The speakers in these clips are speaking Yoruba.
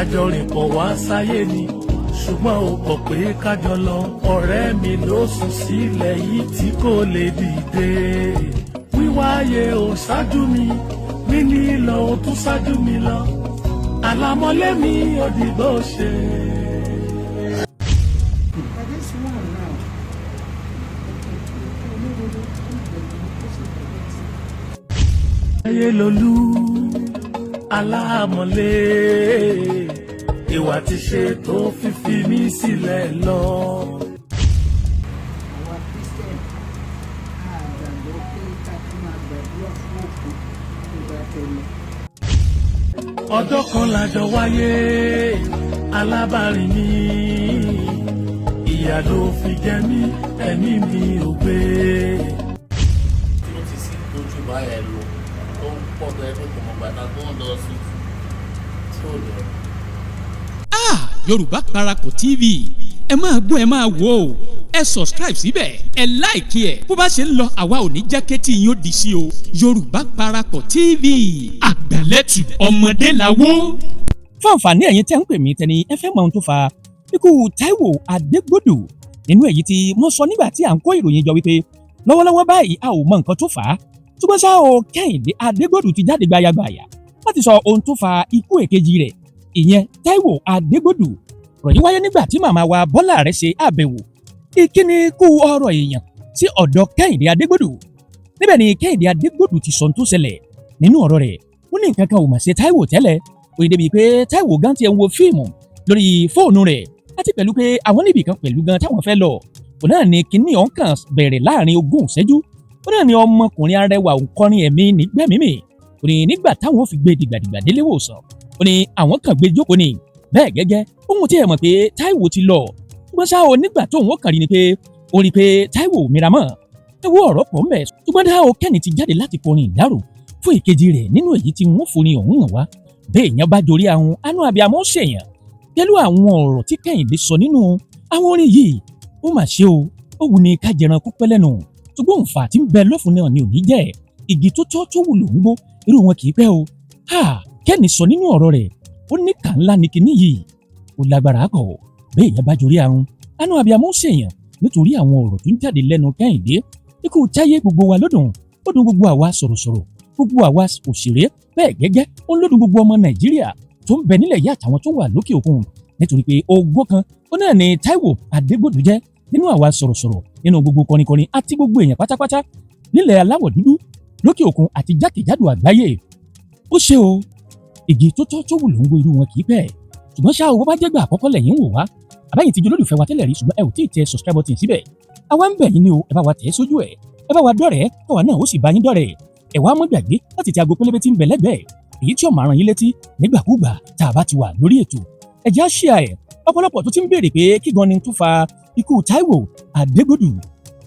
Àjọrìnpọ̀ wá sáyé ni, ṣùgbọ́n ó kọ̀ pé kájọ lọ. Ọ̀rẹ́ mi ló sùn sílẹ̀ yìí tí kò lè dìde. Wíwáyé ò ṣáájú mi, níní lọ ò tún ṣáájú mi lọ. Àlàmọ́lé mi ò dìgbò ṣe. But this one now, olówó ó sì bẹ̀rẹ̀ sí. Ayélolú aláàmọ̀lé, ìwà tí ṣe tó fífi mí sílẹ̀ lọ. Àwa Christian, a gbàgbọ́ pé ká tún máa gbàdúrà fún òkú tó bá fẹ́ lọ. Ọjọ́ kan lájọ wáyé, alábàárìn mi, ìyà ló fi jẹ mí, ẹ̀mí mi ò gbé. Tí ó ti sì tójú báyẹn lọ, tó ń pọ̀ tó ẹgbẹ́ kò mọ̀ gbàdá tó ń lọ sí tí ò lọ. Ah, Yorùbá Parapọ̀ TV, ẹ máa gbọ́, ẹ máa wò ó. Ẹ subscribe síbẹ̀, ẹ like ẹ̀. Bó bá ṣe ń lọ, àwa ò ní jẹ́ kétí yín ó di sí o. Yorùbá Parapọ̀ TV, àgbàlẹ́tù ọmọdé làwọ́. Fún àǹfààní ẹ̀yin tẹ́ ń pè mí, tẹ́ni ẹ fẹ́ mọ ohun tó fa ikú Táíwò Adégbòdù, nínú èyí tí mo sọ nígbà tí à ń kó ìròyìn jọ wípé lọ́wọ́lọ́wọ́ báyìí, a ò mọ nǹkan tó fà á. Ṣùgbọ́n ṣá o, Kẹ́hìndé Adégbòdù ti jáde gbayagbaya láti sọ ohun tó fa ikú èkejì rẹ̀, ìyẹn Táíwò Adégbòdù. Ọ̀rọ̀ yìí wáyé nígbà tí màmá wa Bọ́lá rẹ̀ ṣe àbẹ̀wò ìkíni kú ọ̀rọ̀ èèyàn sí ọ̀dọ̀ Kẹ́hìndé Adégbòdù. Níbẹ̀ ni Kẹ́hìndé Adégbòdù ti sọ ohun tó ṣẹlẹ̀ nínú ọ̀rọ̀ rẹ̀. Ó ní nǹkan kan ò mà ṣe Táíwò tẹ́lẹ̀. Ó ní débi pé Táíwò gan tiẹ̀ ń wo fíìmù lórí fóònù rẹ̀, àti pẹ̀lú pé àwọn níbì kan pẹ̀lú gan táwọn fẹ́ lọ. Òun náà ni kinní ọ̀hún kàn bẹ̀rẹ̀ láàrin 20 ìṣẹ́jú. Ó náà ni ọmọkùnrin arẹwà òǹkọrin ẹ̀mí nígbẹ̀mímì. Ó ní nígbà táwọn ò fi gbé dìgbàdìgbà délé ìwòsàn, ó ní àwọn kàn gbé jókòó ni. Bẹ́ẹ̀ gẹ́gẹ́, ohun tí ẹ mọ̀ pé Táíwò ti lọ. Ṣùgbọ́n ṣá o, nígbà tóun ó kàn rí ni pé ó rí i pé Táíwò ò mira mọ́. Ẹ wo, ọ̀rọ̀ pọ̀ mbẹ̀. Ṣùgbọ́n dá o, Kẹ́ni ti jáde láti kọrin ìdárò fún ìkejì rẹ̀ nínú èyí tí wọ́n forin ọ̀hún hàn wá. Bẹ́ẹ̀ yẹn bá jorí ahun, anú abiyamọ ṣèyàn pẹ̀lú àwọn ọ̀rọ̀ tí Kẹ́hìndé sọ nínú àwọn orin yìí. Ó mà ṣe o, ó wù ní ká jẹran kó pẹ́ lẹ́nu, ṣùgbọ́n òǹfà tí ń bẹ lọ́fun náà ni ò ní jẹ́. Igi tó tọ́ tó wù ló ń gbó, irú wọn kì í pẹ́ o. Ha, Kẹ́ni sọ nínú ọ̀rọ̀ rẹ̀, ó ní kà ńlá ní kinní yìí, ó lágbára pọ̀. Bẹ́ẹ̀ yẹn bá jorí ahun, anú abiyamọ ṣèyàn nítorí àwọn ọ̀rọ̀ tó ń jáde lẹ́nu Kẹ́hìndé. Ikú Táyé, gbogbo wa lọ́dún, ó dùn gbogbo àwa sọ̀rọ̀sọ̀rọ̀, gbogbo àwa òṣèré. Bẹ́ẹ̀ gẹ́gẹ́, ó ń lódùn gbogbo ọmọ Nàìjíríà tó ń bẹ nílẹ̀ yìí àtàwọn tó wà lókè òkun, nítorí pé ògo kan ó náà ní Táíwò Adégbòdù jẹ́ nínú àwa sọ̀rọ̀sọ̀rọ̀, nínú gbogbo kọrinkọrin àti gbogbo èèyàn pátápátá nílẹ̀ aláwọ̀ dúdú, lókè òkun àti jákèjádò àgbáyé. Ó ṣe o, igi tó tọ́ tó wù ló ń wo, irú wọn kì í pẹ́. Ṣùgbọ́n ṣá o, bó bá jẹ́gbà àkọ́kọ́ lẹ́yìn ń wò wá, àbáyìn tí jolólùfẹ́ wa tẹ́lẹ̀ rí, ṣùgbọ́n ẹ ò tí ì tẹ subscribe button síbẹ̀, àwa ń bẹ̀ yín ni o, ẹ bá wa tẹ̀ sójú ẹ̀, ẹ bá wa dọ̀rẹ́, káwa náà ó sì bá yín dọ̀rẹ́. Ẹ wá mọ́ gbàgbé láti tẹ aago pélébé tí ń bẹ lẹ́gbẹ̀ẹ́, èyí tí ó máa rán yín létí nígbàkúùgbà tá a bá ti wà lórí ètò. Ẹ jẹ́ á share ẹ̀. Ọ̀pọ̀lọpọ̀ tó ti ń béèrè pé kí gan ni tó fa ikú Táíwò Adégbòdù.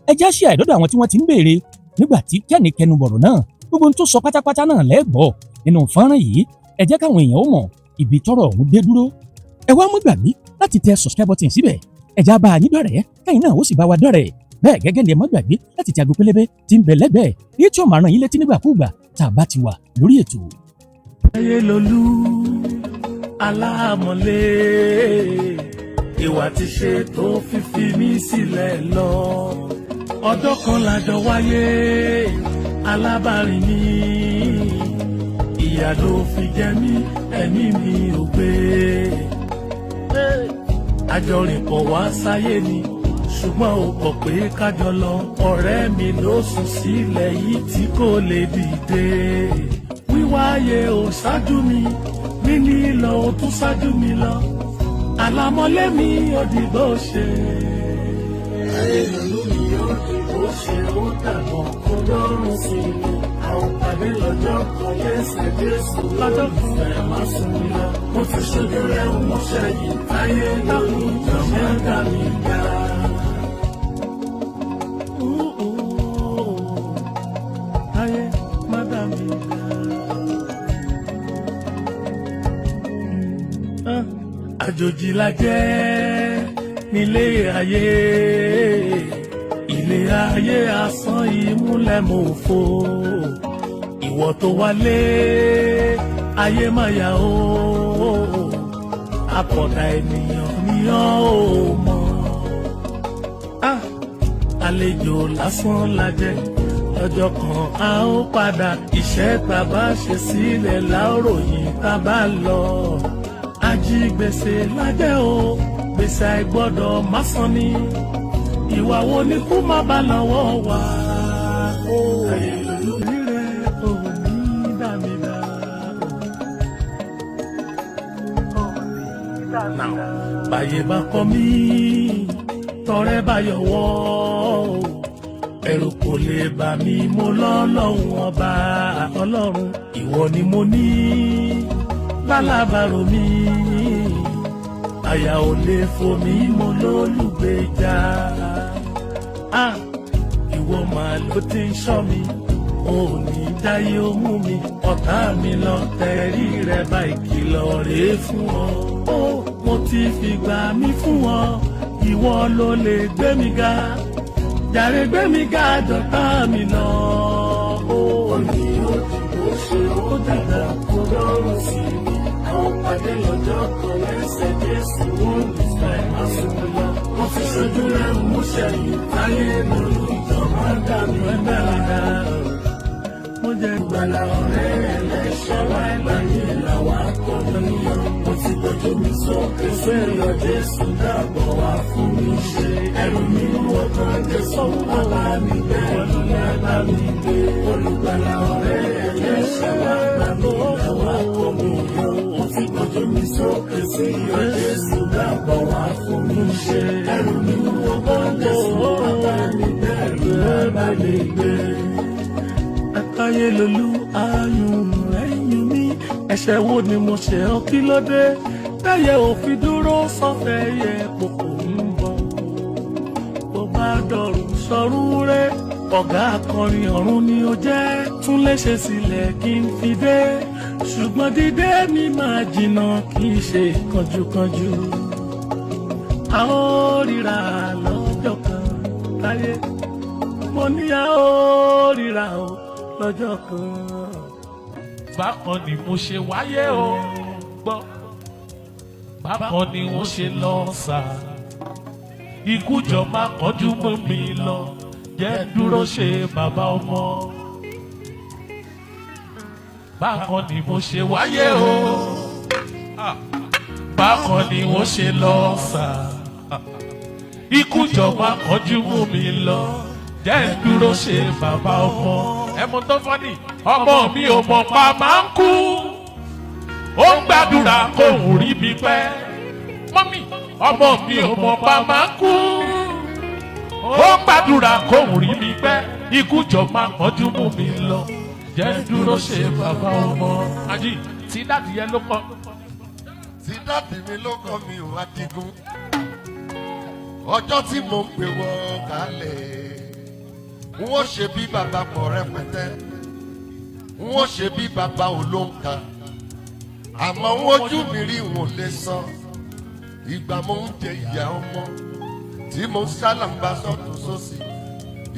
Ẹ jẹ́ á share ẹ̀ dọ́dọ̀ àwọn tí wọ́n ti ń béèrè. Nígbà tí Kẹ́ni kẹnu bọ̀rọ̀ náà, gbogbo ohun tó sọ pátápátá náà lẹ́gbọ̀ọ́ nínú fọ́nrán yìí. Ẹ jẹ́ káwọn èèyàn ó mọ̀ ibi tọ́rọ̀ ọ̀hún dé dúró. Ẹ wá mọ́ gbàgbé láti tẹ subscribe button síbẹ̀. Ẹ já bá a yín dọ̀rẹ́, kẹ́yìn náà ó sì bá wa dọ̀rẹ́. Bẹ́ẹ̀ gẹ́gẹ́ ni ẹ má gbàgbé láti tẹ aago pélébé tí ń bẹ lẹ́gbẹ̀ẹ́, èyí tí ó máa rán yín létí nígbàkúùgbà tá a bá ti wà lórí ètò. Ayélolú aláàmọ̀lé, ìwà tí ṣe tó fífi mí sílẹ̀ lọ. Ọjọ́ kan lájọ wáyé, alábàárìn mi, ìyà ló fi jẹ mí, ẹ̀mí mi ò gbé. Àjọrìnpọ̀ wá sáyé ni, ṣùgbọ́n ó kọ̀ pé kájọ lọ. Ọ̀rẹ́ mi ló sùn sílẹ̀ yìí tí kò lè dìde. Wíwáyé ò ṣáájú mi, níní lọ ò tún ṣáájú mi lọ. Àlàmọ́lé mi ò dìgbò ṣe. Ayé mi ò dìgbò ṣe, ó dàbọ̀ kó lọ́rùn sí mi. Àwọn pàdé lọ́jọ́ kan lẹ́sẹ̀ Jésù lọ́jọ́ kan fẹ́ má sùn mí lọ. Mo ti ṣojú rẹ̀ mo ṣẹ̀yìn táyé dákun jọ̀mọ́ dà mí dá. Ooh, ooh, táyé má dà mí dá. Ah, àjòjì la jẹ́ nílé ayé, ilé ayé asán ìmúlẹ̀mọ́fò. Ìwọ tó wálé ayé má yà ó. Àpọ̀dà ènìyàn ni ọ́ ò mọ̀. Ah, àlejò lásán la jẹ́, lọ́jọ́ kan a ó padà. Iṣẹ́ tá a bá ṣe sílẹ̀ láòròyìn tá a bá lọ. Ajígbèsè la jẹ́ o, gbèsè àìgbọ́dọ̀ má san ni. Ìwà wo ni kú má bá lọ́wọ́ wa? Rírẹ̀ ò ní dàmí dá. Now, báyé bá kọ́ mi, tọrẹ bá yọwọ́ o, ẹ̀rù kò lè bà mí, mo lọ́lọ́run ọba. Ọlọ́run, ìwọ ni mo ní lálábàárò mi, àyà ò lè fò mí, mo lólùgbèjà. Ah, ìwọ màá ló ti ń ṣọ́ mi, ò ní jáyé ó mú mi. Ọ̀tá mi lọ tẹ̀rí rẹ̀ bá, ìkìlọ̀ rèé fún ọ. Ó mo ti fìgbà mi fún ọ, ìwọ ló lè gbé mi ga, jàre gbé mi ga jọ̀tá mi lọ. Ó ní ó dìbò ṣe, ó dàgbà kó lọ́rùn sí mi. Àwọn pàdé lọ́jọ́ kan lẹ́sẹ̀ Jésù, ó ní fẹ́ àsùnwòn lọ. Wọ́n fi ṣojú rẹ̀ mú sẹ́yìn táyé lórí ìjọba dà mí dáadáa. Mo jẹ́ ìgbàlà ọ̀rẹ́ ẹlẹ́ṣẹ̀ wá, ìgbàyè làwa tó níyàn. Mo ti gbójú mi sókè sẹ́yọ̀ Jésù, dàbọ̀ wá fún mi ṣe. Ẹrù mi wọ kan Jésù, bàbá mi bẹ́ẹ̀ bàbá mi gbé. Olùgbàlà ọ̀rẹ́ ẹlẹ́ṣẹ̀ wá, ìgbàyè làwa tó níyàn. Mo ti gbójú mi sókè sẹ́yọ̀ Jésù, dàbọ̀ wá fún mi ṣe. Ẹrù mi wọ kan Jésù, bàbá mi bẹ́ẹ̀ bàbá mi gbé. Àtàyè lolú ayùn rẹ̀ yùn mí. Ẹ̀ṣẹ̀ wo ni mo ṣe ọ́? Kí ló dé táyẹ̀ òfin dúró sọ́fẹ̀ yẹ kókò ń bọ̀? Bó bá dọ̀rùn sọ̀rùn rẹ̀, ọ̀gá akọrin ọ̀run ni ó jẹ́. Tún lè ṣe sílẹ̀ kí n fi dé, ṣùgbọ́n dídé mi máa jìnnà, kì í ṣe kánjúkánjú. A ó ríra lọ́jọ́ kan táyé, mo ní a ó ríra o lọ́jọ́ kan. Bákan ni mo ṣe wáyé o, gbọ́, bákan ni wọ́n ṣe lọ sà. Ikú jọ má kọjú mọ́ mi lọ, jẹ́ dúró ṣe bàbá ọmọ. Bákan ni mo ṣe wáyé o, bákan ni wọ́n ṣe lọ sà. Ikú jọ má kọjú mọ́ mi lọ, jẹ́ dúró ṣe bàbá ọmọ. Ẹmu tó fọ́nì, ọmọ mi ò mọ̀ pa máa ń kú, ó ń gbàdúrà kóhùn rí mi pẹ́. Mọ́mí, ọmọ mi ò mọ̀ pa máa ń kú, ó ń gbàdúrà kóhùn rí mi pẹ́. Ikú jọ máa kánjú mú mi lọ, jẹ́ dúró ṣe bàbá ọmọ. Ají tí dáàdì yẹn ló kọ. Tí dáàdì mi ló kọ́ mi ò adigun, ọjọ́ tí mò ń pè wọ́n kalẹ̀, wọ́n ṣe bí bàbá pọ̀ rẹpẹtẹ, wọ́n ṣe bí bàbá olóǹkà, àmọ́ wọ́n ojú mi rí, wọn lè sọ ìgbà mo ń jẹ ìyá ọmọ tí mo ń sálàmbá sọ́tún sósì,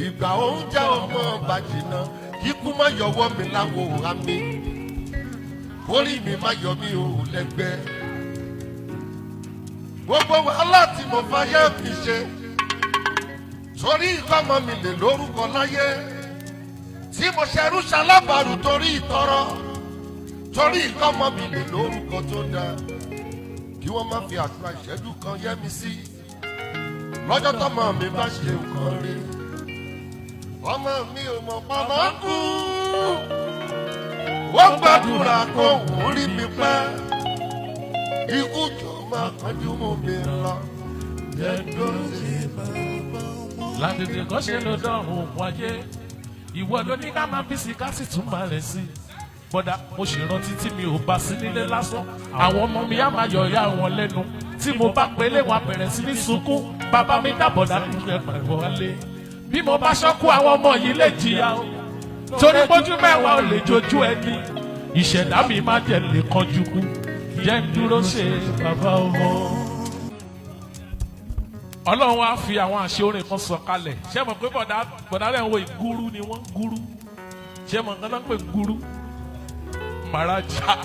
ìgbà oúnjẹ ọmọ bàjìnà, kíkú má yọwọ́ mi láwo òhà mi, orí mi má yọ mí ò lẹ́gbẹ́. Gbogbo wàhálà tí mo fayé fi ṣe torí ìkọ́mọ mi lè lórúkọ láyé, tí mo ṣerú ṣalábàrù torí ìtọrọ, torí ìkọ́mọ mi lè lórúkọ tó dáa, kí wọ́n má fi àdúrà ìṣẹ́jú kan yẹ́ mi sí lọ́jọ́ tọ́mọ mi bá ṣe nǹkan rí. Ọmọ mi ò mọ̀ pamọ́ kú, wọ́n gbàdúrà kó òun rí mi pẹ́. Ikú jọ máa kánjú mú mi lọ, jẹ́ dúró sí bàbá ọmọ. Látètè kọ́ ṣe ló dọ̀rùn òun ayé, ìwọ ló ní ká máa bí sí, ká sì tún máa rẹ̀ sí. Bọ́dà, mo sì rántí tí mi ò bá sí nílé lásán, àwọn ọmọ mi á máa yọ̀ ya wọn lẹ́nu. Tí mo bá pélé, wọn á bẹ̀rẹ̀ sí ní sunkún, "Bàbá mi dàbọ̀dà kúkẹ́ pẹ̀lú wálé." Bí mo bá ṣọ́kú, àwọn ọmọ yìí lè jìyà o, torí bójú mẹ́wàá ò lè jojú ẹni. Ìṣẹ̀dá mi má jẹ́ lè kanjú kú, jẹ́ ń dúró ṣe bàbá ọmọ. Ọlọ́run á fi àwọn àṣẹ orin kan sọ kalẹ̀. Ṣé mọ̀ pé bọ̀dá bọ̀dá rẹ̀ ń wo ìgúrú ni wọ́n gúrú? Ṣé mọ̀ nǹkan náà ń pè gúrú? Màrájà.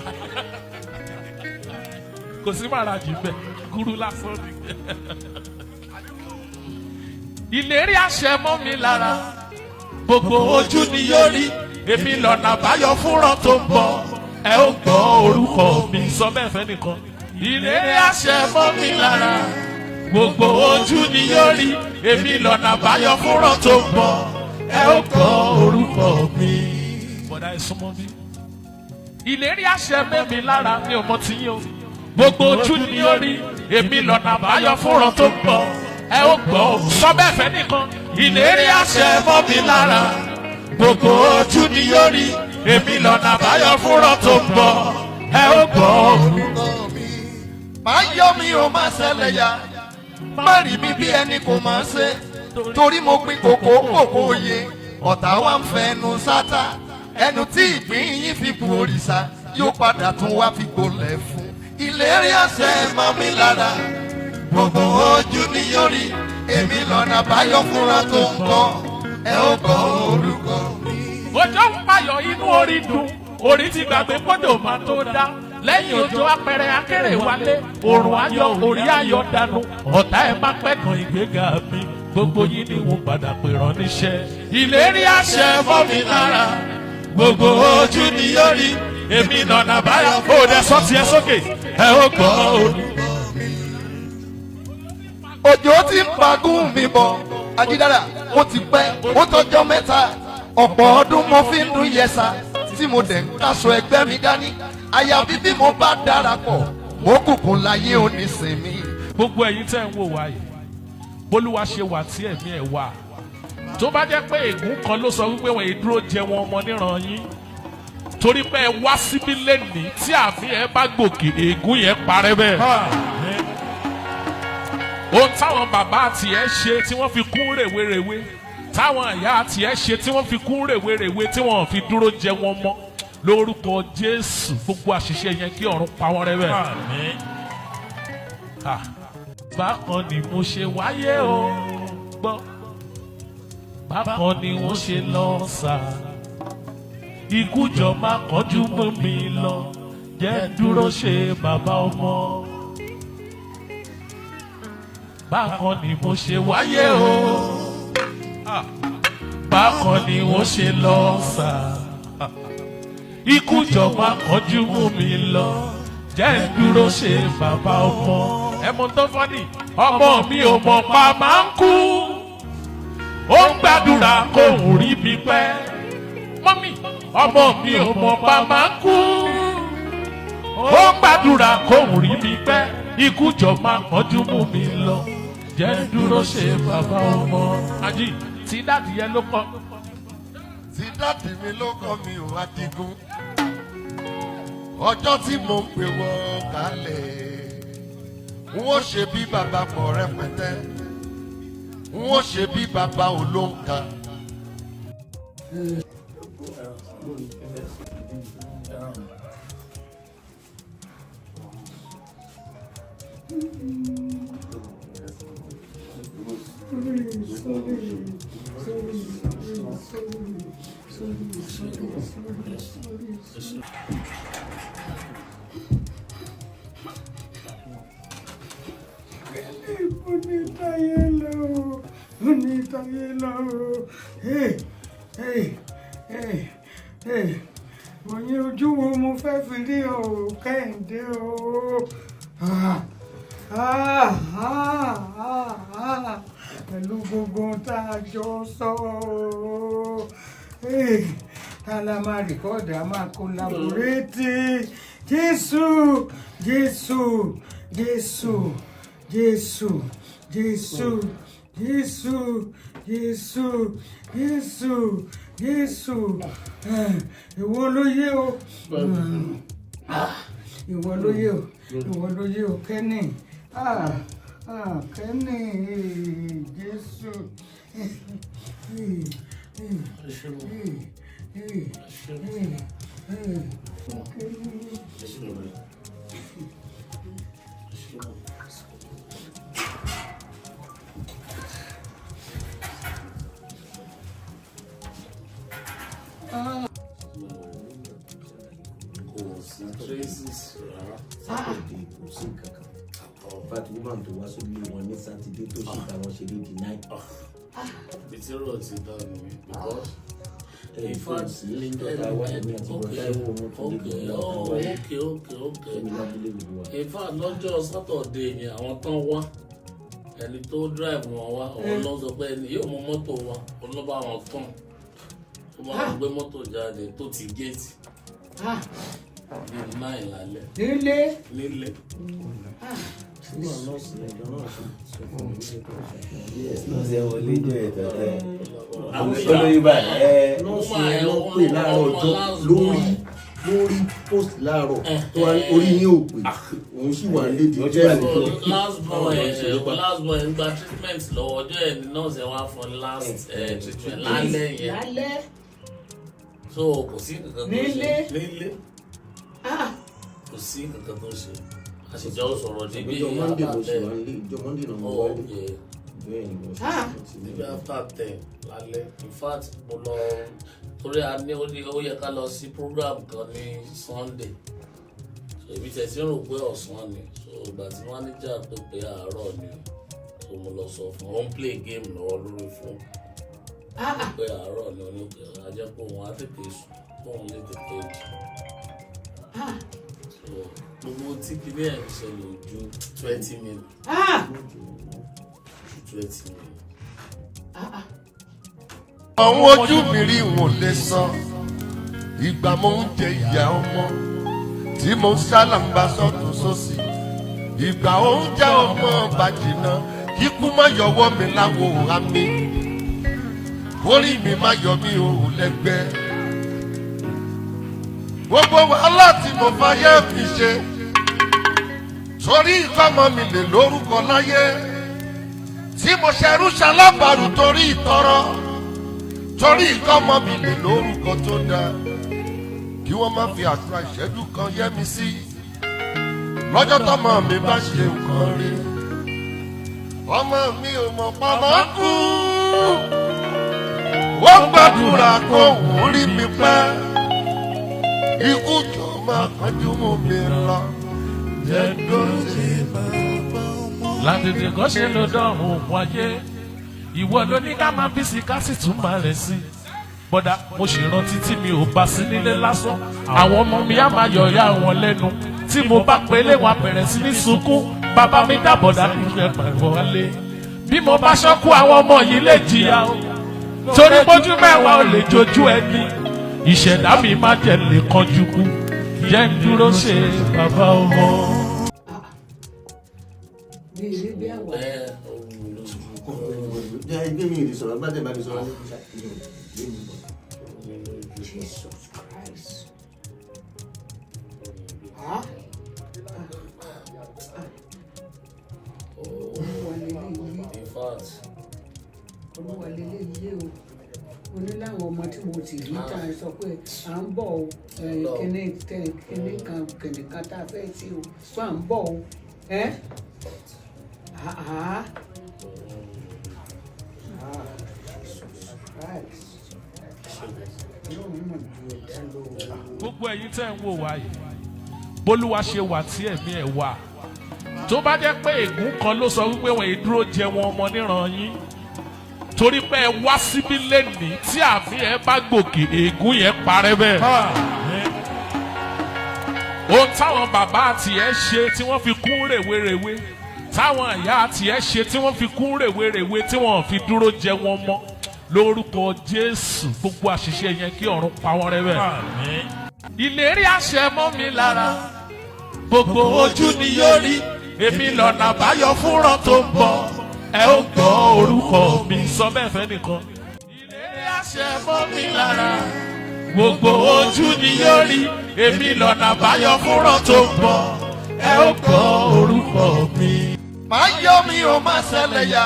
Kò sí màràjì bẹ́ẹ̀, gúrú lásán ni. Ìlérí àṣẹ mọ́ mi lára, gbogbo ojú ni yóò rí, èmi lọ́nà àbáyọ fúnra tó ń bọ̀, ẹ ó gbọ́ orúkọ mi. Sọ bẹ́ẹ̀ fẹ́ nìkan. Ìlérí àṣẹ mọ́ mi lára, gbogbo ojú ni yóò rí, èmi lọ́nà àbáyọ fúnra tó ń bọ̀, ẹ ó gbọ́ orúkọ mi. Bọ̀dá ẹ súnmọ́ bí. Ìlérí àṣẹ mẹ́mi lára mi ò mọ tiyín o. Gbogbo ojú ni yóò rí, èmi lọ́nà àbáyọ fúnra tó ń bọ̀, ẹ ó gbọ́. Sọ bẹ́ẹ̀ fẹ́ nìkan. Ìlérí àṣẹ mọ́ mi lára, gbogbo ojú ni yóò rí, èmi lọ́nà àbáyọ fúnra tó ń bọ̀, ẹ ó gbọ́ Orúkọ mi. Má yọ mi ò má ṣẹlẹ̀ yá. Má rí mi bí ẹni kò máa ṣe. Torí mo pin kòkó kòkó oyè. Ọ̀tá wa ń fẹnu sátá. Ẹnu tí ìpín yín fi bu òrìṣà yóò padà tún wá fi gbolẹ̀ fún. Ìlérí àṣẹ mọ́ mi lára. Gbogbo ojú ni yóò rí. Èmi lọ́nà àbáyọ fúnra tó ń bọ̀. Ẹ ó gbọ́ orúkọ mi. Òjò ń payọ̀, inú orí dùn, orí ti gbàgbé kódò máa tó dá. Lẹ́yìn òjò apẹ̀rẹ̀ akéré wálé, òrùn ayọ̀ orí ayọ̀ dànù. Ọ̀tá ẹ̀ má pẹ́ kan ìgbéga mi, gbogbo yín ni wọ́n padà pè rán níṣẹ́. Ìlérí àṣẹ mọ́ mi lára, gbogbo ojú ni yóò rí, èmi lọ́nà àbáyọ. Ó dẹ sọ tiẹ̀ sókè, ẹ ó gbọ́ orúkọ. Òjò ti ń pagún mi bọ̀, Ajídára. Ó ti pẹ́, ó tọjọ́ mẹ́ta. Ọ̀pọ̀ ọdún mo fi ń dún yẹsà tí mo dẹ̀ ń káṣọ ẹgbẹ́ mi dání. Àyàfi bí mo bá darapọ̀ mo kùkùn láyé onísìnmi. Gbogbo ẹ̀yin tẹ́ ń wò wá yìí, bólúwa ṣe wà tí ẹ̀mí ẹ̀ wà, tó bá jẹ́ pé ègún kan ló sọ wípé wọ́n yìí dúró jẹ wọn ọmọ níran yín, torí pé ẹ wá síbí lẹ́nìí, tí àmì ẹ bá gòkè, ègún yẹn parẹ́ bẹ́ẹ̀. Ohun táwọn bàbá àti ẹ ṣe tí wọ́n fi kún rèwerèwe, táwọn ìyá àti ẹ ṣe tí wọ́n fi kún rèwerèwe, tí wọ́n fi dúró jẹ wọn mọ́, lórúkọ Jésù, gbogbo àṣìṣe yẹn, kí ọ̀run pa wọ́n rẹ́ bẹ́ẹ̀. Ah, bákan ni mo ṣe wáyé o, gbọ́, bákan ni wọ́n ṣe lọ sà. Ikú jọ má kánjú mú mi lọ, jẹ́ dúró ṣe bàbá ọmọ. Bákan ni mo ṣe wáyé o. Ah, bákan ni wọ́n ṣe lọ sà. Ikú jọ má kánjú mú mi lọ, jẹ́ dúró ṣe bàbá ọmọ. Ẹmu tó fọ́nì, ọmọ mi ò mọ̀ pa máa ń kú, ó ń gbàdúrà kóhùn rí mi pẹ́. Mọ́mì, ọmọ mi ò mọ̀ pa máa ń kú, ó ń gbàdúrà kóhùn rí mi pẹ́. Ikú jọ máa kánjú mú mi lọ, jẹ́ dúró ṣe bàbá ọmọ. Ají tí daddy yẹn ló kọ́. Tí daddy mi ló kọ́ mi ò, Adigun. Ọjọ́ tí mo ń pè wọ́n kalẹ̀, n ó ṣe bí bàbá pọ̀ rẹpẹtẹ, n ó ṣe bí bàbá olóńkà. Sorry, sorry, sorry, sorry, sorry, sorry. Onítayé lọ, onítayé lọ. Hey, hey, hey, hey. Mo ní ojú wo mo fẹ́ fi rí o, Kẹ́hìndé o. Ah, ah, ah, ah, ah. Pẹ̀lú gbogbo ohun tá a jọ sọ o. Hey, tá la máa record, a máa collaborate. Jésù, Jésù, Jésù, Jésù, Jésù, Jésù, Jésù, Jésù, Jésù. Ìwọ ló yé o. Ah, ìwọ ló yé o, ìwọ ló yé o, Kenny. Ah, ah, Kenny, Jésù. Eh, eh, eh, eh, eh, eh, Kenny. Kò sí traces rárá. Saturday kò sí kankan. In fact, woman tó wá sórí wọn ní Sátidé tó ṣì bá wọn ṣeré di 9. Ibi tí ọ̀rọ̀ ti dá nìyẹn because Ẹ in fún fact sí níjọ́ tá a wá ní àti bọ̀ Táíwò wọn tún lè okay gbé oh wọn wá okay Fẹ́mi lábúlé gbogbo wa. In fact, lọ́jọ́ Saturday yẹn, àwọn tán wá, ẹni tó drive wọn wá, òun ló sọ pé ẹni yóò mú mọ́tò wa, òun ló bá wọn tán, ó bá wọn gbé mọ́tò jáde tó ti géètì bíi 9 lálẹ́. Nílé. Nílé. Nígbà nọ́ọ̀sì ẹ̀jọ̀ náà ṣe sọ fún mi ní ẹ̀kọ́ ìṣàkóso. Nọ́ọ̀sì ẹ̀ wọlé jọ ẹ̀ tẹ̀tẹ̀. Olóyún báyìí ẹ. Nọ́ọ̀sì yẹn ló pè láàárọ̀ ọjọ́ lórí post láàárọ̀ tó wá ní orí yín ò pè, òun sì wà lédi Wọ́n ti jẹ́ wà ní- So last boy ẹ, last boy ń gba treatment lọ́wọ́, ọjọ́ ẹ̀ ní nọ́ọ̀sì ẹ̀ wá fún last treatment lálẹ́ yẹn. Lálẹ́. So kò sí nǹkan tó ṣe. Nílé. Nílé. Kò sí nǹkan tó ṣe, a sì jọ sọ̀rọ̀ débi. Ìjọ Monday mo sì wà nílé, ìjọ Monday náà mo Oh, wà nílé. okay. Bẹ́ẹ̀ ni mo ṣe sọ Níbi after 10 lálẹ́, in fact, mo lọ torí a ní ó ní ó yẹ ká lọ sí program kan ní Sunday, so èmi tẹ̀sí rò pé ọ̀sán ni. So ìgbà tí manager pé pé àárọ̀ ni, so mo lọ sọ fún un, ó ń play game lọ́wọ́ lórí fóònù, pé àárọ̀ ni. Oníkè ajẹ́ pé òun á tètè sùn kóun lè tètè jí. So gbogbo tí kinní ẹ̀ ń ṣẹlẹ̀ ò ju 20 minutes, ju 20 minutes. Àwọn ojú mi rí wọn lè sọ ìgbà mo ń jẹ ìyá ọmọ tí mo ń sálàmbá sọ́tún sósì, ìgbà oúnjẹ ọmọ bàjìnà, kíkú má yọwọ́ mi láwo àmì, orí mi má yọ mí ò lẹ́gbẹ́. Gbogbo wàhálà tí mo fàyè fi ṣe torí ìkọ́mọ mi lè lórúkọ láyé, tí mo ṣerú ṣalábàrù torí ìtọrọ, torí ìkọ́mọ mi lè lórúkọ tó dáa, kí wọ́n má fi àdúrà ìṣẹ́jú kan yẹ́ mi sí lọ́jọ́ tọ́mọ mi bá ṣe nǹkan rí. Ọmọ mi ò mọ̀ pamọ́ kú, ó gbàdúrà kó òun rí mi pẹ́. Ikú jọ máa kánjú mú mi lọ, jẹ́ dúró sí bàbá ọmọ. Látètè kọ́ ṣe ló dọ̀rùn òkun ayé, ìwọ ló ní ká máa bí sí ká sì tún máa rẹ̀ sí. Bọ́dà, mo sì rántí tí mi ò bá sí nílé lásán, àwọn ọmọ mi á máa yọ̀ọ̀yà wọn lẹ́nu. Tí mo bá pélé wọn á bẹ̀rẹ̀ sí ní sunkún, bàbá mi dábọ̀dá ìfẹ́ pẹ̀lú wálé. Bí mo bá ṣọ́kú, àwọn ọmọ yìí lè jìyà o, torí pójú mẹ́wàá ò lè jojú ẹni. Ìṣẹ̀dá mi má jẹ́ lè kanjú kú, jẹ́ ń dúró ṣe bàbá ọmọ. Bí eré bí àwàdà. Ẹ ó wù mí lójú. Jẹ́ ẹgbẹ́ mi ìrì sọ̀rọ̀ gbàdé bá mi sọ̀rọ̀ ní ìgbà. Jesus Christ. Ah. Olúwa lélẹ́yìí. In fact, Olúwa lélẹ́yìí o. Mo ní láwọn ọmọ tí mo ti rí tá a sọ pé à ń bọ̀ o, kíní kíní kan kíní kan tá a fẹ́ sí o, pé à ń bọ̀ o. Ẹ́ ah ah ah, Jesus Christ. Ọlọ́run mọ̀ ju ẹ̀dá lọ o. Gbogbo ẹ̀yin tẹ́ ń wò wá yìí, bólúwa ṣe wà tí ẹ̀mí ẹ̀ wà, tó bá jẹ́ pé ègún kan ló sọ wípé wọ́n yìí dúró jẹ wọn ọmọ níran yín, torí pé ẹ wá síbí lẹ́nìí, tí àmì ẹ bá gòkè, ègún yẹn parẹ́ bẹ́ẹ̀. Ohun táwọn bàbá àti ẹ ṣe tí wọ́n fi kún rèwerèwe, táwọn ìyá àti ẹ ṣe tí wọ́n fi kún rèwerèwe, tí wọ́n fi dúró jẹ wọn mọ́, lórúkọ Jésù, gbogbo àṣìṣe yẹn, kí ọ̀run pa wọ́n rẹ́ bẹ́ẹ̀. Ìlérí àṣẹ mọ́ mi lára, gbogbo ojú ni yóò rí, èmi lọ́nà àbáyọ fúnran tó ń bọ̀, ẹ ó gbọ́ orúkọ mi. Sọ bẹ́ẹ̀ fẹ́ nìkan. Ìlérí àṣẹ mọ́ mi lára, gbogbo ojú ni yóò rí, èmi lọ́nà àbáyọ fúnran tó ń bọ̀, ẹ ó gbọ́ orúkọ mi. Má yọ mi ò má ṣẹlẹ̀ ya,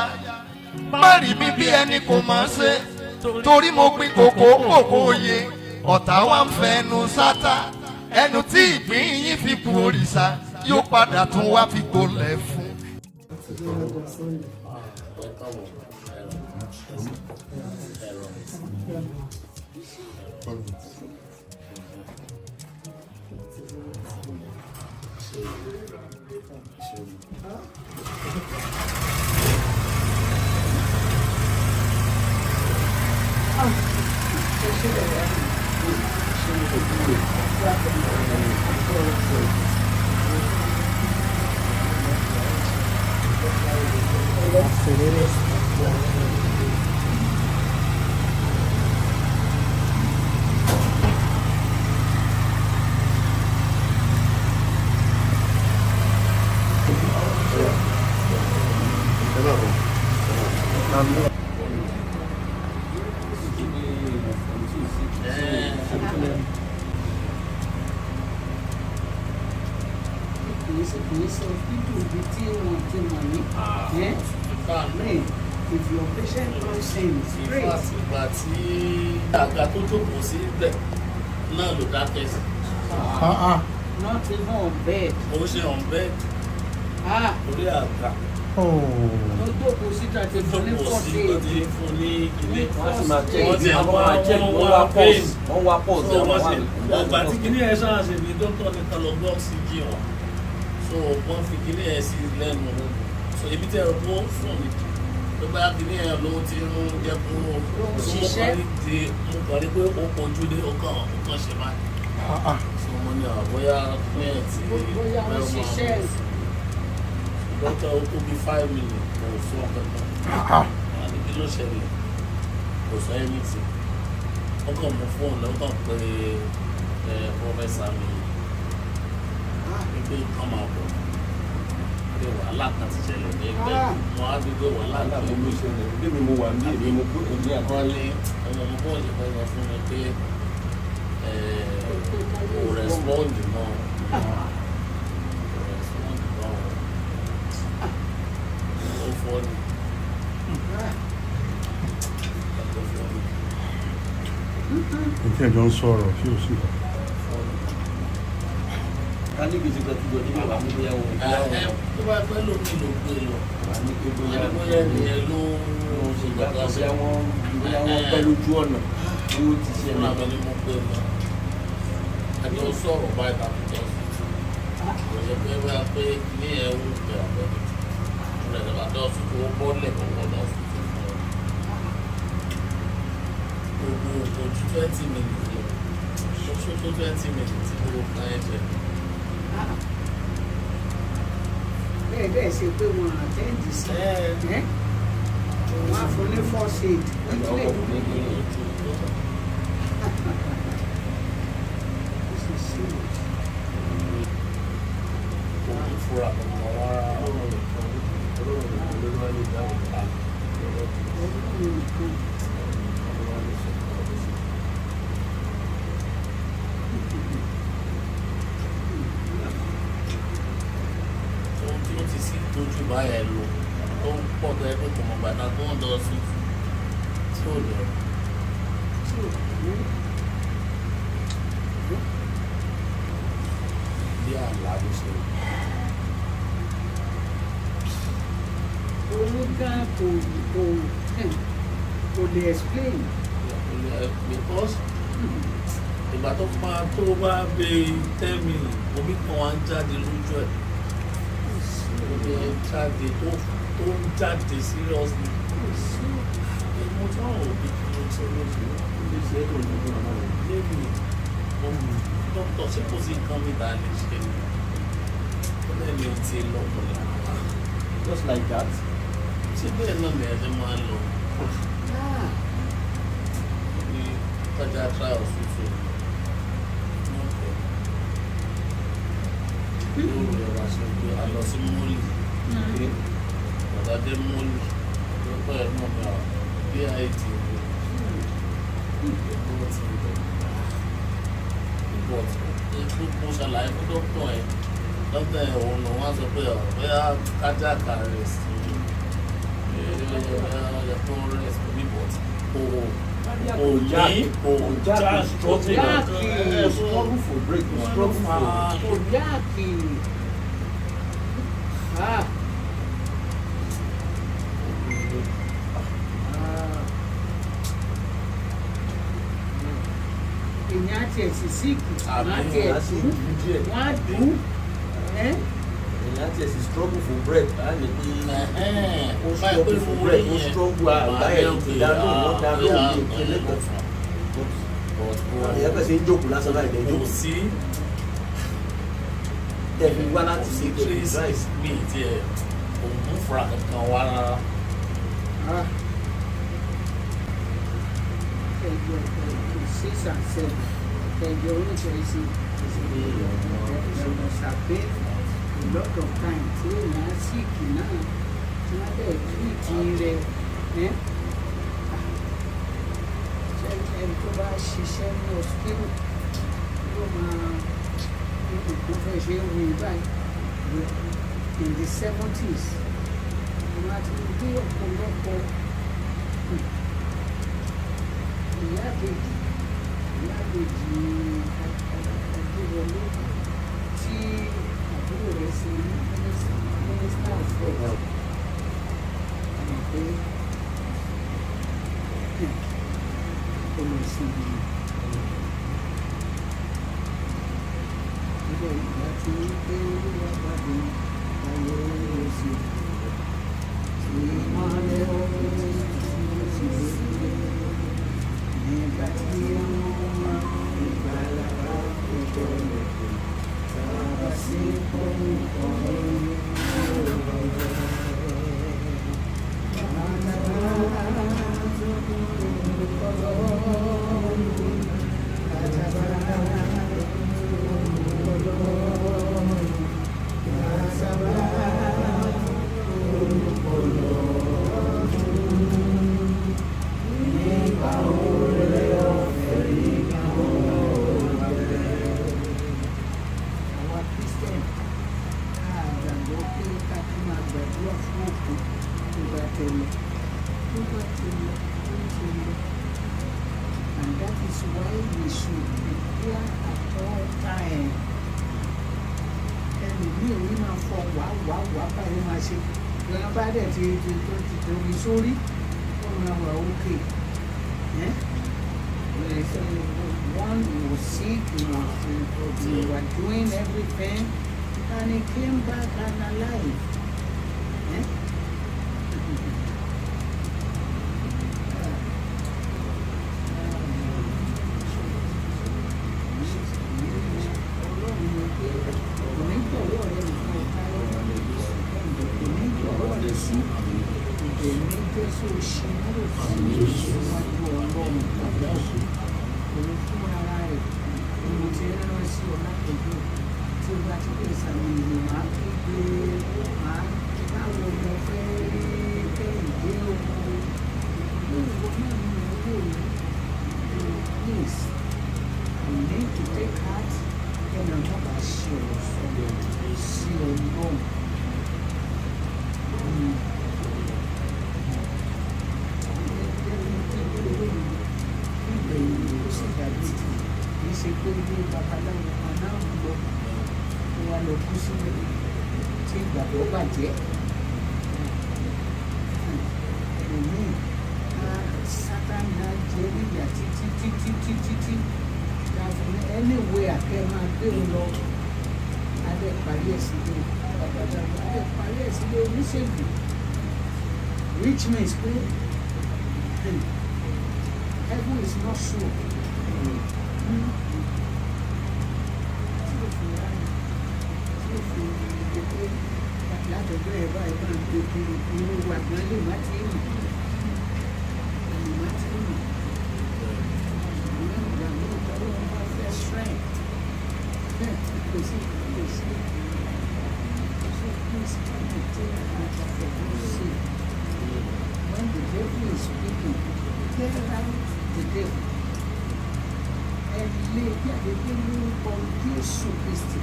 má rí mi bí ẹni kò mọ̀ ṣe, torí mo gbin kòkó kòkó oyè, ọ̀tá wa ń fẹnu sátá. Ẹnu tí ìgbín yín fi bu òrìṣà yóò padà tún wá fi gbolẹ̀ fún. Welcome. Ẹ̀rọ ẹ̀rọ. Ẹ ṣe bàbá mi. Ṣe Kì í ṣe hospital ibi tí wọ́n ti mọ̀ ní. Eh? I mean, if your patient comes in straight. Ìgbà tí àga tó jókòó sí ibẹ̀ náà ló dákẹ́ sí. Not even on bed. Ó ṣe on bed. Ah. Orí àga. Tó jókòó síta ti fún ní Jókòó sí 40. tó ti fún ní ilé. Wọ́n sì máa check. Wọ́n ti Wọ́n wá máa check, wọ́n wọ́n wá wá pain. pulse, wọ́n wá pulse, So wọ́n wọ́n wá ṣe ọgbà tí kinní ẹ̀ ṣáà ṣe ní dókítà ní kan lọ gbọ́ oxygen wọn. So wọ́n fi kinní ẹ̀ sí lẹ́nu. So ibi tí ẹ̀rọ tó sùn ní tó bá kinní ẹ̀ ló ti ń jẹ́ kó so mo kàn rí di mo kàn rí pé ó kojú dé ó kàn ṣe báyìí. So mo ní àwọn bóyá fún ẹ̀ tí Bóyá wọ́n ṣiṣẹ́. Dókítà, ó tó bí 5 minutes, kò sọ kankan. Wọ́n ní kí ló ṣẹlẹ̀, kò sọ anything. Wọ́n kàn mú fóònù, wọ́n kàn pé ẹ professor mi wípé kàn máa bọ̀, pé wàhálà kan ti ṣẹlẹ̀ ní ẹgbẹ́ mo á gbé pé wàhálà kan Ló ṣẹlẹ̀ bí mi mo wà ní èmi mo kú èmi àti. Wọ́n ní ọmọ mi bọ́ọ̀ ṣe fẹ́ sọ fún mi pé ẹ kò respond mọ́, kò respond mọ́, ó fọ́ ni, ó fọ́ ni. Nǹkan ẹ̀jọ̀ ń sọ̀rọ̀ sí òsì. Ká ní kìí ṣe pé tíjọ níbẹ̀ wà ní bóyá wọn bóyá Ẹ wọn tó bá pẹ́ lómi ló gbé lọ. Wà ní pé bóyá wọ́n ní bóyá ènìyàn ló ń ṣe ìgbà gbàgbà kan bóyá wọ́n pẹ́ lójú ọ̀nà bí ó ti fúnra ṣẹlẹ̀. Mi ni mo gbé lọ. Àjọ sọ̀rọ̀ báyìí tàbí jọ kò ṣe pé bóyá pé ní ẹ̀ wù pé àbẹ̀lẹ̀ fúnra ẹ̀ bàtà ọ̀sùn ó bọ́lẹ̀ ọ̀wọ́ lọ sí fún ọ. Gbogbo ojú 20 minutes lọ, ó ṣó tó 20 minutes tí gbogbo kan ẹ̀ jẹ. Bẹ́ẹ̀ dẹ́ ṣe pé wọ́n attend sí. Ẹ́ wọ́n á fún ní first aid quickly. This is serious. Kò ní fura kankan rárá. Ọlọ́run nìkan ló wá lè dáhùn. Ọlọ́run nìkan. Ọlọ́run wá lè sọ nǹkan tó ṣe. Tó tí ó ti sí tójú báyẹn lò tó ń pọ̀ tó yẹ pé kò mọ̀ gbàdá tó ń lọ sí tí ò lè Tí ò kú. Bí àlá ló ṣe rí. Òun gan kò lè explain. Because ìgbà tó máa tó bá bẹ 10 minutes, omi kan wá ń jáde lójú ẹ̀, omi ẹ̀ jáde, tó ń jáde seriously. Mo tún àwọn òbí kí ló ṣe lóṣù Ó lè ṣe é tó ní ọdún náà. lẹ́nu dókítà, ṣé kò sí nǹkan mi tá a lè ṣe ni? Ó lẹ́nu ti lọ pọ̀lẹ́. Just like that. Ṣé bẹ́ẹ̀ náà ni ẹ ṣe máa ń lọ ní tọ́jà trial hospital? Lóru ẹ̀ wá ṣe pé a lọ sí Molly. Bàbá dé Molly, lọ́pọ̀ ẹ̀ náà bá bit wo ti bẹ̀, but mo ṣàlàyé fún dókítà ẹ̀, dókítà ẹ̀ òun ló wá sọ pé ọ̀ bóyá cardiac arrest ẹ̀ tó rest ní, but kò ní kò já Struggle. Jáàkì. Struggle for break, struggle for. Kò jáàkì. Ah. Ah. Èèyàn á tiẹ̀ sì sick, wọ́n á tiẹ̀ Á sì dùn, dùn díẹ̀. wọ́n á dùn. Ẹ́ Ìyá tiẹ̀ sì struggle for bread, á ní pé ó Báyìí pé struggle for mo bread, rí ó yẹn, struggle àgbá màá ẹ̀ ní ti okay, dá lóhùn, wọ́n dá lóhùn ní bóyá ìpínlẹ̀ kan. But Ìyá kẹsẹ̀ ń jókòó lásán láì lè kò jókòó. sí Tẹ̀ fi wá láti kò sí ṣe tẹ̀ fi traces drive. mi tiẹ̀ kò mú fura kankan wá rárá. Ah. Ẹjọ six and seven ẹjọ oríṣiríṣi. There must have been a lot of time tí èèyàn sick náà tí wọ́n dẹ̀ treat rẹ̀ ẹ́. Ṣé ẹni tó bá ṣiṣẹ́ ní hospital ló máa nǹkan fẹ́ ṣe é wí báyìí? In the 70s wọ́n á ti gbé ọ̀pọ̀lọpọ̀ ìyá àbèjì Adéwọlé tí àbúrò rẹ̀ ṣe minister of health, mọ̀ pé ó lọ sí ibi ilé ìgbà tí pé olúwa bá dé ayé ó sì tí ìmọ̀lẹ̀ ó sì lé nígbà tí àwọn ọmọ ìgbàlà bá péjọ lòkè tàbá sí orúkọ rẹ̀. Àwa Christian a gbàgbọ́ pé ká tún máa gbàdúrà fún òkú tó bá ti lọ, tó bá ti lọ, tó ti lọ. And that is why we should prepare at all time. Ẹlòmíì orí máa fọ wá wá wá báyìí, máa ṣe ìgbà bá dẹ̀ ti tó ti domi sórí, ó máa wà ókè. Eh? One, he was sick, he were doing everything, and he came back and alive. Eh? Ọlọ́run ni pé kò ní gbọ̀wọ́ rẹ nìkan táyọ̀, kò ní gbọ̀wọ́ rẹ sí ìdèmí Jésù ṣe múlò fún níwájú Ọlọ́run òun fún ara rẹ̀ ni mo ti rán sí ọ látọjú tí ó bá ti lè sàmì ìlú máa kígbe máa báwo mo fẹ́ rí Kẹ́hìndé o ní ìwọ náà ní owó mi. Please, you need to take heart ẹnì ọjọ́ bá ṣe ọ̀rọ̀ sọ sí Ọlọ́run. Ìgbẹ̀yìn ó sì dàbí ti kì í ṣe pé ilé babaláwo kan náà ń lọ tó wá lọ kú síbẹ̀ tí ìgbàgbọ́ bàjẹ́. Ẹlòmíì á Sátánì á jẹ níyà títí títí títí tí láti ní anywhere kẹ́ máa gbé òun lọ, adé parí ẹ̀ sílé babaláwo, adé parí ẹ̀ sílé oníṣègùn, which means pé heaven is not sure. Tí o fi ráyè tí o fi ṣe pé látọjọ́ ẹ̀ báyìí bá ń gbé kiri irú wa gan lè má ti mọ̀, lè má ti mọ̀. Ṣùgbọ́n ìgbà míì tọ́lọ́ wọn bá fẹ́ strength, kò sí kò sí. So please come and take matter for God's sake. When the devil is speaking, tear out the devil. Ẹ lé jáde pé lórúkọ Jésù Kristi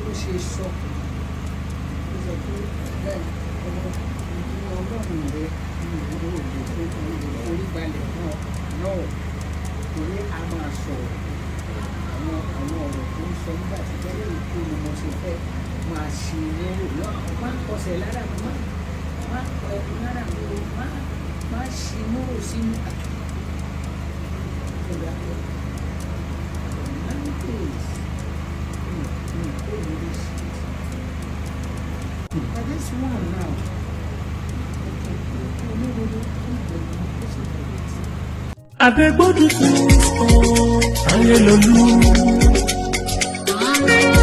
ó ṣe sọ, ó sọ pé ẹ ọmọ ní Ọlọ́run rẹ ní ìwúrò òde fún orí balẹ̀ fún ọ náà, torí a máa sọ̀rọ̀ àwọn ọ̀rọ̀ tó ń sọ nígbà tí bẹ́ẹ̀ ikú ni mo ṣe fẹ́ máa ṣe lérò náà. Má kọsẹ̀ lára mi, má kọ ẹkún lára mi o, má ṣe múrò sí mi. Ọ̀gá 9 days mi ò kó lórí street. But this one now, olódodo tó bẹ̀rù ó sì bẹ̀rù tí. Adégbòdù kú Ayélolú. Ayélolú.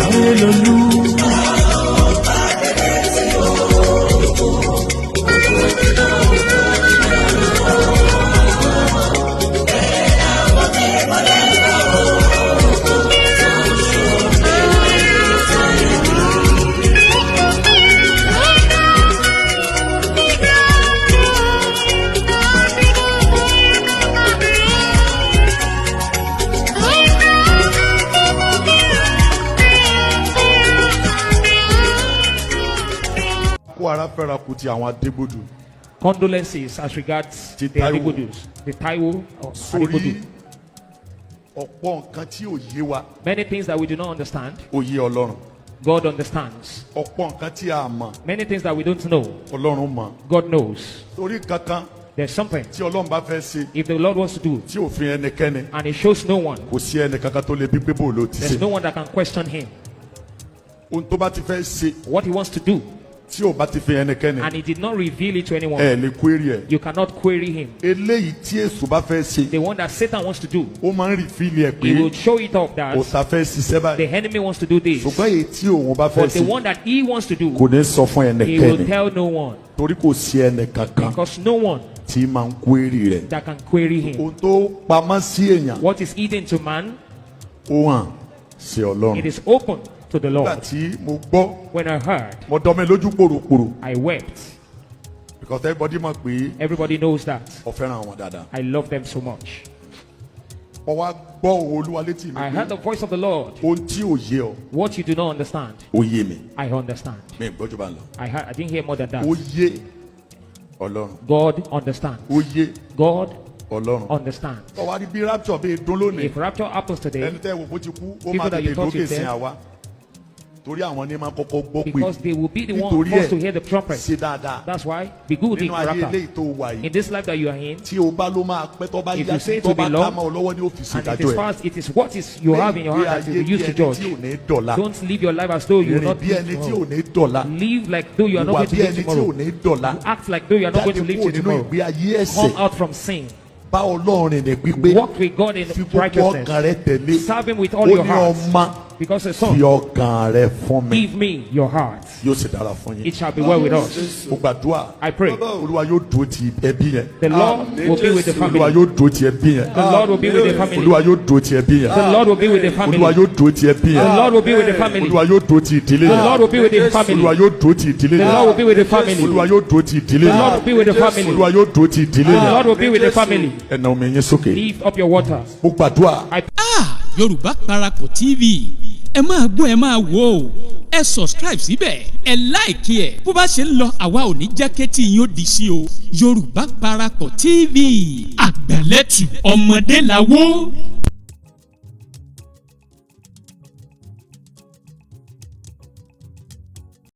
Ayélolú. Kó ara fẹ́ra kù ti àwọn Adégbòdù. Condolences as regards Ti the Taiwo. Adegbodus, the Taiwo or Sórí Adegbodu. ọ̀pọ̀ nǹkan tí ò yé wa, Many things that we do not understand, ó yé Ọlọ́run. God understands. Ọ̀pọ̀ nǹkan tí a mọ̀, Many things that we don't know, Ọlọ́run mọ̀. God knows. Torí kankan There's something tí Ọlọ́run bá fẹ́ ṣe if the Lord wants to do tí ò fi ẹnikẹ́ni, and he shows no one, kò sí ẹnìkankan tó lè bí pé bò ló ti there's ṣe. no one that can question him. Ohun tó bá ti fẹ́ ṣe What he wants to do, tí ò bá ti fi ẹnikẹ́ni, and he did not reveal it to anyone, ẹ lè query ẹ̀. you cannot query him. Eléyìí tí èso bá fẹ́ ṣe, The one that Satan wants to do, ó máa ń reveal ẹ̀ he pé will show it up that òòṣà fẹ́ ṣiṣẹ́ báyìí. the enemy wants to do this. Ṣùgbọ́n èyí tí òun bá fẹ́ But the ṣe, one that he wants to do, kò ní sọ fún he will ẹnikẹ́ni tell no one. torí kò sí ẹnìkankan Because no one tí máa ń query rẹ̀. that can query him. Ohun tó pamọ́ sí èèyàn, What is hidden to man, ó hàn sí Ọlọ́run. it is open to the Nígbà Lord. tí mo gbọ́, When I heard, mo dán mi lójú pòròpòrò I wept. because everybody mọ̀ pé Everybody knows that. mo fẹ́ràn wọn dáadáa. I love them so much. Mo wá gbọ́ òun Olúwa létí mi I pé heard the voice of the Lord. ohun tí ò yé ọ, What you do not understand, ó yé mi. I understand. Mi ì gbọ́jú bá ń lọ. I didn't hear more than that. Ó yé Ọlọ́run. God understands. Ó yé God Ọlọ́run. understands. Tọ́wá rí bí rapture bí dún lónìí. If rapture happens today, Ẹni tẹ́ wò bó ti kú, ó people máa that tètè you thought dókè you sin dead, àwa. Torí àwọn ní máa kọ́kọ́ gbọ́ pé because they will be the one nítorí first to ẹ̀ hear the trumpet. ṣe dáadáa. That's why be good in Nínú ayé rapture. eléyìí tó wà yìí, In this life that you are in, tí o bá ló máa pẹ́ tó bá if yá you say sí it tó will bá be ká long, mọ́ ọ lọ́wọ́ ní òfìsì and it ìdájọ́ is ẹ̀. fast, it is what is you have in your hand that will be used to Gbé ayé bí ẹni judge. tí ò ní dọ̀la. Don't live your life as though you will Rìn not bí live ẹni tí tomorrow. ò ní dọ̀la. Live like though you are not Wà going to bí live ẹni tí tomorrow. ò ní dọ̀la. Act like though you are not going Jáde to live kúrò till nínú tomorrow. ìgbé ayé ẹ̀ṣẹ̀. Come out from sin. Bá Ọlọ́run rìn ní pípé. Walk with God in Fi gbogbo righteousness. ọkàn rẹ tẹ̀lé. Serve him with all Ó your ní heart. ọmọ Because the fi son, ọkàn rẹ fún mi. give me your heart. Yóò sì dára fún yín. It shall be well with us. Mo gbàdúrà. I pray. Olúwa yóò dúró ti ẹbí yẹn. The Lord will be with the Olúwa family. yóò dúró ti ẹbí yẹn. The Lord will be with the family. Olúwa yóò dúró ti ẹbí yẹn. The Lord will be with the family. Olúwa yóò dúró ti ẹbí The yẹn. Lord will be with the family. Olúwa yóò dúró ti ìdílé The yẹn. Lord will be with the family. Olúwa yóò dúró ti ìdílé The yẹn. Lord will be with the family. Olúwa yóò dúró ti ìdílé The yẹn. Lord will be with the family. Olúwa yóò dúró ti ìdílé The yẹn. Lord will be with the family. Ẹ na omi yín sókè. Lift up your water. Mo gbàdúrà. I Ah, Yorùbá Parapọ̀ TV, Ẹ máa gbọ́, ẹ máa wò ó. Ẹ subscribe síbẹ̀, ẹ like ẹ̀. Bó bá ṣe ń lọ, àwa ò ní jẹ́ kétí yín ó di sí o. Yorùbá Parapọ̀ TV, àgbàlẹ́tù ọmọdé làwọ́.